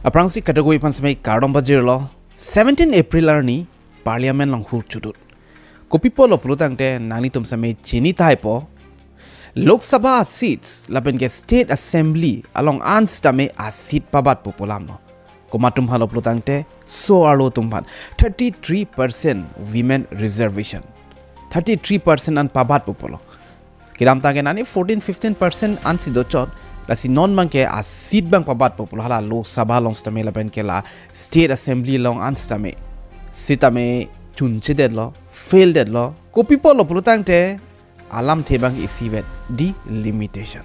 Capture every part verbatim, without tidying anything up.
Aphrangsi kadokave aphan seme kardom pajirlo. Seventeen April arni Parliament along hur chodut. Kopi apotlo pulotangte nanglitum seme chini tahai po. Lok Sabha seats lapen ke State Assembly along an sitame a seat pabatpo pu alamlo. Komat atum aphanlo pulotangte so-arlo atum aphan, thirty-three percent women reservation. Thirty-three percent an pabatpo pulo. Kedamtang ke nani fourteen fifteen percent ansi dochot, lasi non abangke a seat abang pabatpo pulo, hala Lok Sabha along sitame lapen ke la State Assembly along an sitame. Sitame chunchedetlo, faildetlo. Kopi apotlo pulotangte alamthe abang isivet, delimitation.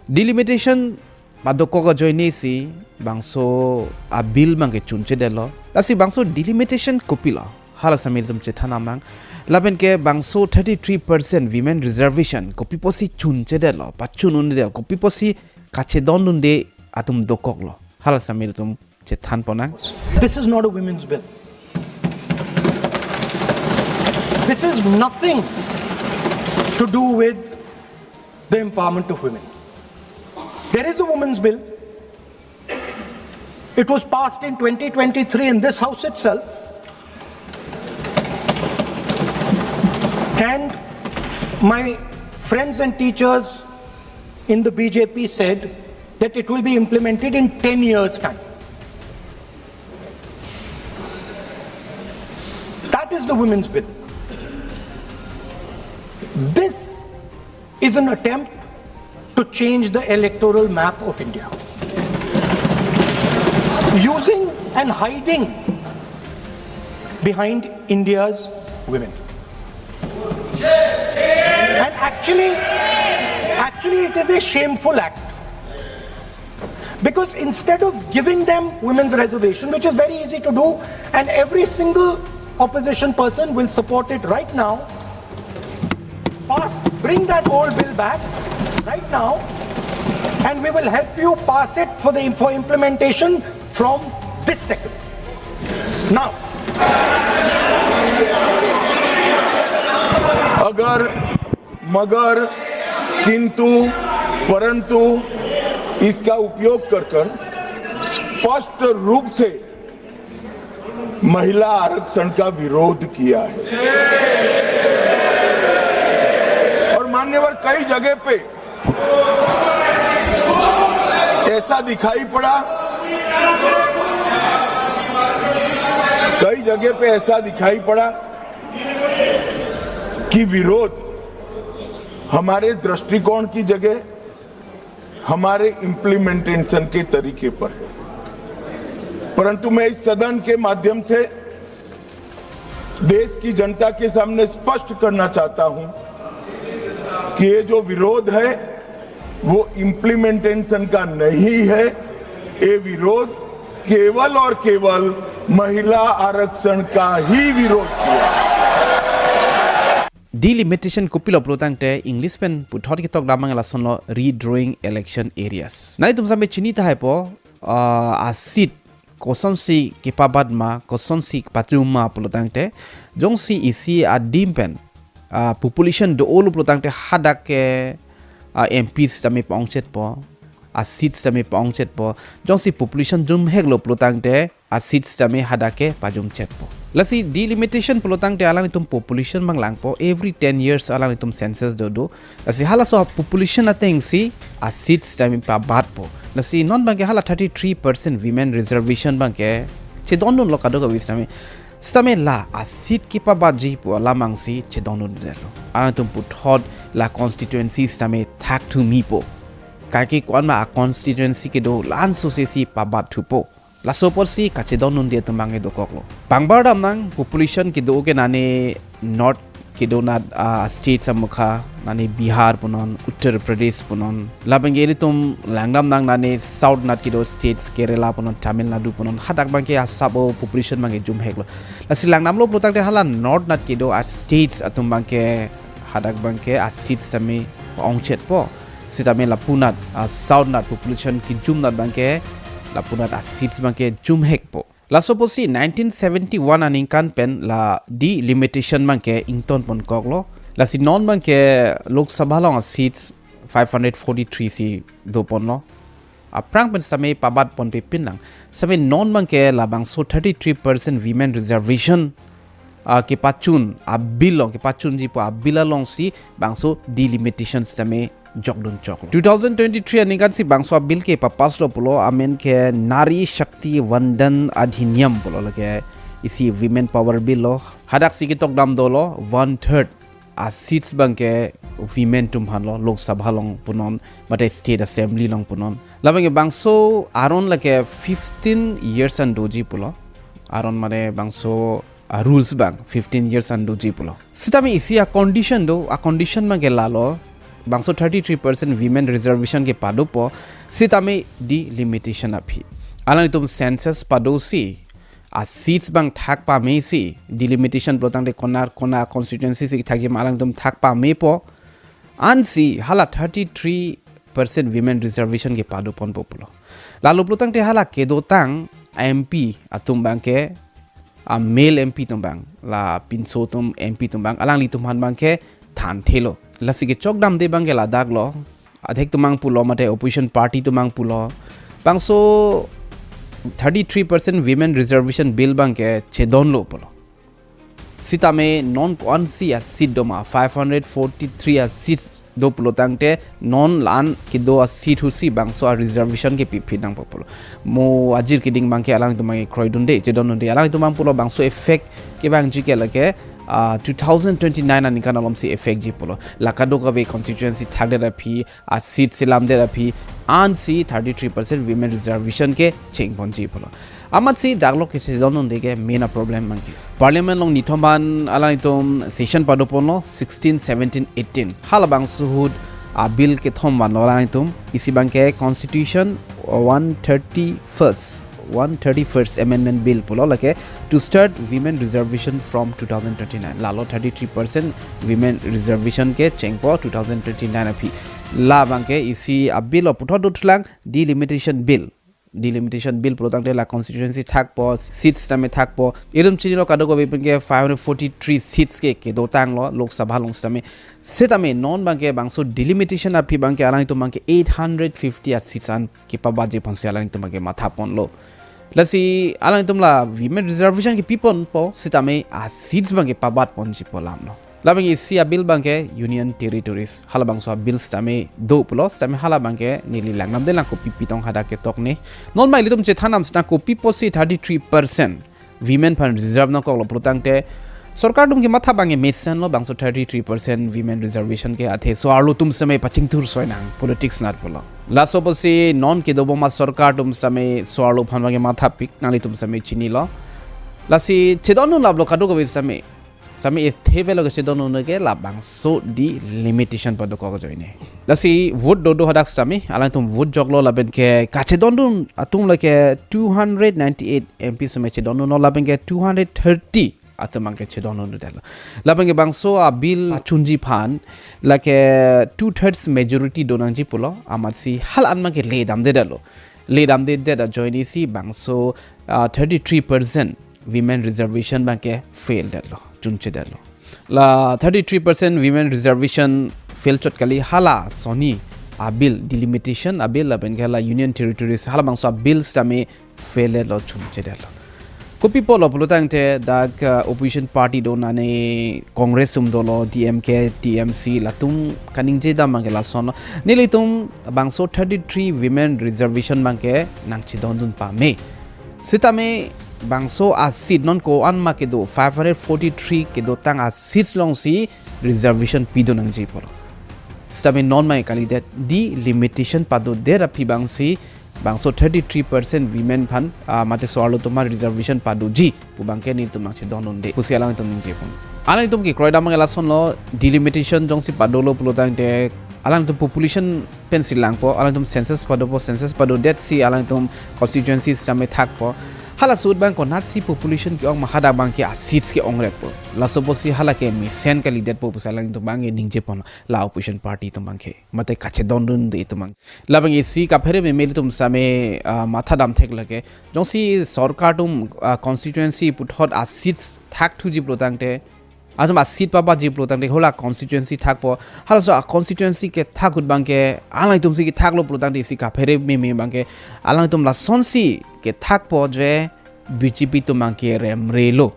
Delimitation padokok ajoinesi bangso a bill abangke chunchedetlo. Lasi bangso delimitation kopilo, hala sitame ilitum chethan nangji. Lapen ke bangso thirty-three percent women reservation kopi apotsi chunchedetlo, pachun-un-edetlo, kopi apotsi kachedondunde atum dokoklo, hala sitame ilitum chethan ponnang. This is not a women's bill. This is nothing to do with the empowerment of women. There is a women's bill. It was passed in twenty twenty-three in this house itself. And my friends and teachers in the B J P said that it will be implemented in ten years' time. That is the women's bill. This is an attempt to change the electoral map of India, using and hiding behind India's women. And actually, actually, it is a shameful act. Because instead of giving them women's reservation, which is very easy to do, and every single opposition person will support it right now, pass, bring that old bill back right now, and we will help you pass it for the, for implementation from this second. Now, अगर, मगर, किंतु, परंतु इसका उपयोग कर कर स्पष्ट रूप से महिला आरक्षण का विरोध किया है। और मान्यवर, कई जगह पे ऐसा दिखाई पड़ा, कई जगह पे ऐसा दिखाई पड़ा कि विरोध हमारे दृष्टिकोण की जगह हमारे इम्प्लीमेंटेशन के तरीके पर है। परंतु मैं इस सदन के माध्यम से देश की जनता के सामने स्पष्ट करना चाहता हूं कि ये जो विरोध है, वो इम्प्लीमेंटेशन का नहीं है। ये विरोध केवल और केवल महिला आरक्षण का ही विरोध किया। Delimitation kopilo pulotangte English pen puthot ketok damnang, lasonlo redrawing election areas. Nanglitum seme chini tahai po, ah, a seat kosonsi kepabat ma, kosonsi pachun ma pulotangte, jongsi isi adim pen, ah, population do-olo pulotangte hadak ke, ah, M P sitame pa-ongchetpo, a seat sitame pa-ongchetpo. Jongsi population jumheklo pulotangte a seat sitame hadak ke pajumchetpo. Lasi delimitation pulotangte alanglitum population abang langpo, every ten years alanglitum census dodo. Lasi halaso population atengsi a seat sitame pabatpo. Lasi non abangke hala thirty-three percent women reservation abangke chedondunlo kadokave sitame. Sitame la a seat kepabatji pu alam abangsi chedondundetlo. Alanglitum puthot la constituency sitame thakthumi po. Kaike ko-an ma a constituency kedo la-an sosesi pabatthupo. Laso apotsi kachedondunde atum abangke dokoklo. Pangbar damnang, population kedo ke nane north kedonat, ah, states amukha, nane Bihar punon, Uttar Pradesh punon. Labangke ilitum langdamnang, nane south nat kedo states, Kerala punon, Tamil Nadu punon, hadak abangke asap o population abangke jumheklo. Lasi langdamlo pulotangte hala north nat kedo a states atum abangke hadak abangke a seat sitame pa-ongchetpo. Sitame lapunat, ah, south nat population kejumnat abangke lapunat a seats abangke jumhekpo. Laso apotsi nineteen seventy-one aningkan pen la delimitation abangke ingtonponkoklo. Lasi non abangke Lok Sabha along a seats five hundred forty-three si doponlo. aphrang pen sitame pabat ponpe pinlang. Sitame non abangke labangso thirty-three percent women reservation, ah, kepachun a-bill along, kepachunji pu a-bill alongsi bangso delimitation sitame jokdun choklo. Two thousand twenty-three aningkan si bangso a-bill kepapass lo pulo, amen ke Nari Shakti Vandan Adhiniyam pulo, lake isi women power bill lo. Hadak si ketok dam dolo, one third a-seats abangke women atum aphan lo, Lok Sabha along punon, mate State Assembly along punon. Labangke bangso aron lake fifteen years an doji pulo. Aron mane bangso, ah, rules abang fifteen years an doji pulo. Sitame isi a-condition do, a-condition abangke lalo, bangso thirty-three percent women reservation kepadopo, sitame delimitation aphi. Alanglitum census padosi, a-seats abang thak pamesi, delimitation pulotangte kona kona constituency si thakji ma alanglitum thak pamepo, ansi hala thirty-three percent women reservation kepado ponpo pulo. Lalo pulotangte hala kedotang M P atum abangke, a-male M P atum abang, la pinso atum M P atum abang, alanglitum aphan abangke thanthelo. Lasi kechok damde abangke ladak lo, adhek atum abang pulo mate opposition party atum abang pulo, bangso thirty-three percent women reservation bill abangke chedonlo pulo. Sitame non ko-ansi a-seat do ma, five hundred forty-three a-seats do pulotangte non la-an kedo a-seat ahutsi bangso a-reservation kepiphi nangpo pulo. Mo ajir keding abangke alanglitum abangke kroidunde, chedondunde, alanglitum abang pulo bangso effect kevangji ke lake, ah, two thousand twenty-nine aningkan alomsi effect ji pulo. La kadokave constituency thakdet aphi, a-seat selamdet aphi, ansi thirty-three percent women reservation kecheng ponji pulo. Amatsi daklo kechedondunde ke main a-problem abangke. Parliament along nithom an alanglitum session pado ponlo, sixteen, seventeen, eighteen. Halabangso ahut a-bill kethom vanlo alanglitum, isi abangke Constitution one thirty-first, one thirty-first Amendment Bill pulo, lake to start women reservation from two thousand twenty-nine. Lalo thirty-three percent women reservation kechengpo two thousand twenty-nine aphi. Labangke isi a-bill lo puthot dothulang, delimitation bill. Delimitation bill pulotangte la constituency thakpo, seats sitame thakpo. Itum chinilo kadokave pen ke five hundred forty-three seats ke kedotanglo Lok Sabha along sitame. Sitame non abangke bangso delimitation aphi abangke alanglitum abangke eight hundred fifty a-seats an kepabatji ponsi alanglitum abangke matha ponlo. Lasi alanglitum la women reservation kepi ponpo, sitame a-seats abangke pabat ponji pu alam lo. Labang isi a-bill abangke Union Territories. Halabangso a-bill sitame do pulo, sitame hala abangke neli langdamde lang kopi pitong hadak ketok ne. Non ma ilitum chethan dam sitang kopi pusi thirty-three percent women aphan reserve nangkoklo pulotangte, sorkar atum kematha abangke mesenlo bangso thirty-three percent women reservation ke, athe so-arlo atum sitame pachingthur soi nang, politics nat pulo. Laso pusi non kedobom a-sorkar atum sitame so-arlo aphan abangke mathapik, nanglitum sitame chinilo. Lasi chedondun laplo kadokave sitame. Sitame ethe avelo kechedondun ke labangso delimitation padokok ajoine. Lasi vote dodo hadak sitame, alanglitum vote joklo lapen ke kachedondun atum lake two hundred ninety-eight M P sitame chedondunlo lapen ke two hundred thirty atum abangke chedondundetlo. Lapen ke bangso a-bill pachunji aphan lake two thirds majority donangji pulo, amatsi hala an abangke ledamdedetlo. Ledamdedet ajoine si bangso, ah, thirty-three percent women reservation abangke fail detlo, chunchedetlo. La thirty-three percent women reservation fail chot kali, hala soni a-bill, delimitation a-bill lapen ke hala Union Territories halabangso a-bill sitame fail detlo, chunchedetlo. Kopi pulo pulotangte dak, uh, opposition party do nane Congress atum dolo, D M K, T M C latum kaningje dam abangke lasonlo. Nelitum bangso thirty-three women reservation abangke nangchedondun pame. Sitame bangso a-seat non ko-an ma kedo, five hundred forty-three kedotang a-seats alongsi reservation pidun nangji pulo. Sitame non ma kalidet, delimitation padodet aphi abangsi bangso thirty-three percent women aphan, ah, mate so-arlo atum aphan reservation padoji pu abangke nelitum nangchedondunde pusi alanglitum ningje pon. Alanglitum kekroi dam abangke lasonlo, delimitation jongsi padolo pulotangte alanglitum population pensi langpo, alanglitum census padopo, census padodet si alanglitum constituency sitame thakpo. Halaso ahut abang konatsi population ke-ong ma hadak abangke a-seats ke-ongrekpo. Laso pusi hala ke mesen kalidetpo pusi alanglitum abangke ningje pon, la opposition party atum abangke mate kachedondunde atum abang. Labang isi kaphere meme ilitum sitame, ah, matha dam theklake. Jongsi sorkar atum, ah, constituency puthot a-seats thakthuji pulotangte, Atum a-seat pabatji pulotangte hala constituency thakpo. Halaso a-constituency kethak ahut abangke alangtum si kethaklo pulotangte isi kaphere meme abangke alangtum lasonsi kethakpo je B J P atum abangke remrelo.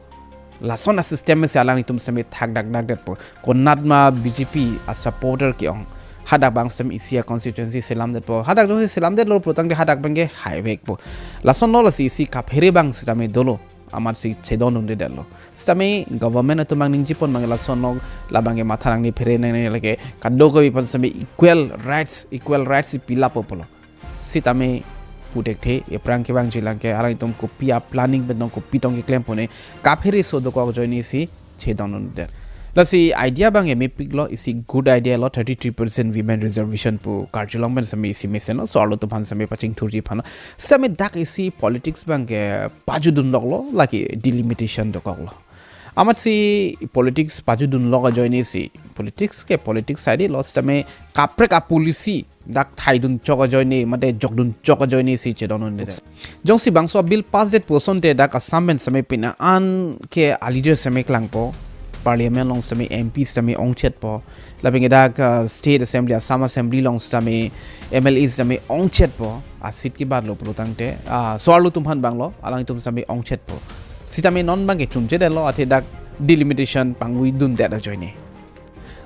Lason a-system si alangtum seme thakdak dakdetpo. Konatma B J P a-supporter ke-ong. Hadak abang seme isi a-constituency selamdetpo. Hadak jongsi selamdetlo pulotangte hadak abangke haivekpo. Lasonlo, lasi isi kaphere abang sitame dolo. Amatsi chedondundedetlo. Sitame government atum abang ningjepon abang lasonlo, labangke matha nangne phere nangne lake kadokave aphan sitame equal rights, equal rights pilappo pulo. Sitame puthekthe, aphrang kevangji abangke alangtum kopi a-planning pen tong, kopi tong keklempon, kaphere so dokok ajoine si chedondunde. Lasi idea abangke mepiklo, isi good idea lo, thirty-three percent women reservation pu karjulong pen sitame isi mesenlo, so-arlo atum aphan sitame pachingthurji aphan. Sitame dak isi politics abangke pajudunloklo, lake delimitation dokoklo. Amatsi politics pajudunlok ajoine si, politics ke politics side lo, sitame kaprek a-policy dak thaidun chok ajoine, mate jokdun chok ajoine si chedondunde. Jongsi bangso a-bill passdet pu asonte dak Assam pen sitame pini an ke a-leader sitame klangpo, parliament along sitame M P sitame ongchetpo, lapen ke dak, uh, state assembly, Assam assembly along sitame M L A sitame ongchetpo, a-seat kebatlo pulotangte, ah, so-arlo atum aphan abanglo, alangtum sitame ongchetpo. Sitame non abangke chunchedetlo, athe dak delimitation pangvidundet ajoine.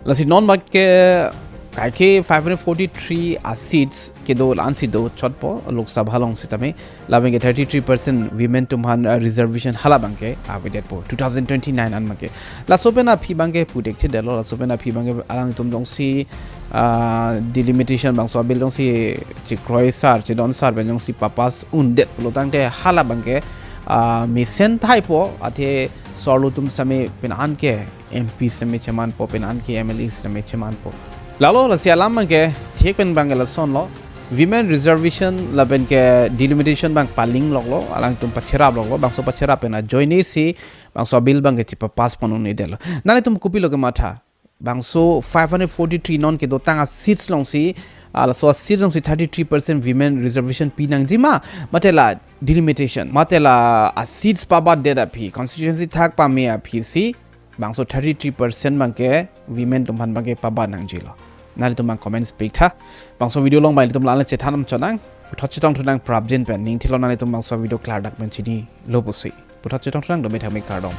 Lasi non abangke kaike five hundred forty-three a-seats kedo la-ansi dochotpo Lok Sabha along sitame, labangke thirty-three percent women atum aphan, uh, reservation hala abangke avedetpo two thousand twenty-nine an abangke. Laso pen aphi abangke puthekthedetlo, laso pen aphi abangke alangtum jongsi, uh, delimitation bangso a-bill jongsi chekroisar, chedonsar pen jongsi papass undet pulotangte hala abangke, uh, mesen thaipo, athe so-arlo atum sitame pini an ke M P sitame chemanpo, pini an ke M L A sitame chemanpo. Lalo lasi alam abangke thik pen abangke lasonlo. Women reservation lapen ke delimitation abang palingloklo, alangtum pacheraploklo, bangso pacherap pen ajoine si bangso a-bill abangke chepapass ponunedetlo. Nanglitum kopilo kematha? Bangso five hundred forty-three non kedotang a-seats alongsi, ah, laso a-seats alongsi thirty-three percent women reservation pinangjima, mate la delimitation, mate la a-seats pabatdet aphi, constituency thak pame aphi si bangso thirty-three percent abangke women atum aphan abangke pabat nangjilo. Nanglitum abang comments piktha. Bangso video along abang ilitum la-an le chethan chonang. Puthot chetongthunang prapjin pen. Ning thilo nanglitum bangso video klardak pen chinilo pusi. Puthot chetongthunang, dome thame kardom.